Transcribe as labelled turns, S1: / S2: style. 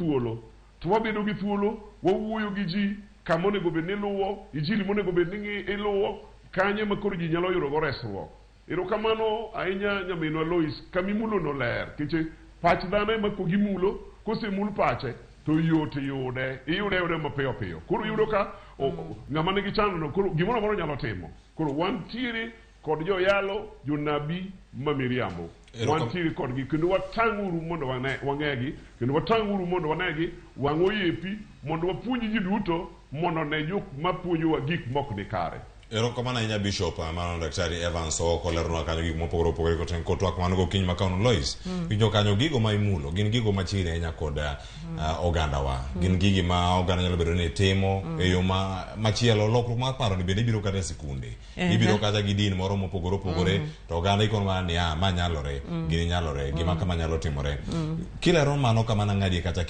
S1: thuolo to wabedo gi thuolo, wawuoyo gi ji kama onego bed ni iluwo, injili monego bed ni iluwo, kanye ma koro ji nyalo yudo go resruok. Erokamano ahinya nyaminwa Lois, kama imulono ler, keche pach dhano ema kogimulo, kosemul pache to yot yude, iyude ayuda mapiyo piyo. Koro iyudo ka ng'ama nigi chandruok no koro gimoro amora onyalo timo. Koro wantiere kod joyalo, jonabi ma miriambo. Wantiere kodgi kendo watang'uru mondo wang'egi, kendo watang'uru mondo wanegi, wang' oyepi mondo wapuonj ji duto mondo one jok mapuonjowa gik mok ni kare.
S2: Erokamano ahinya Bishop, mano Daktari Evans Ooko leronwa kanyo gik mopogore opogore koten kod twak mano gokinyi ma kawuono. Lois, winjo kanyo gigo ma imulo gin gigo machiegni ahinya kod ogandawa. Gin gigi ma oganda nyalo bedo ni timo e yo ma machielo. Lokruok mar paro ni bende ibiro kata e sikunde. Ibiro kata gi din moro mopogore opogore to oganda ikono mana ni ah ma nyalore, gini nyalore, gima kama nyalo timore. Kilero mano kama nang'adie kata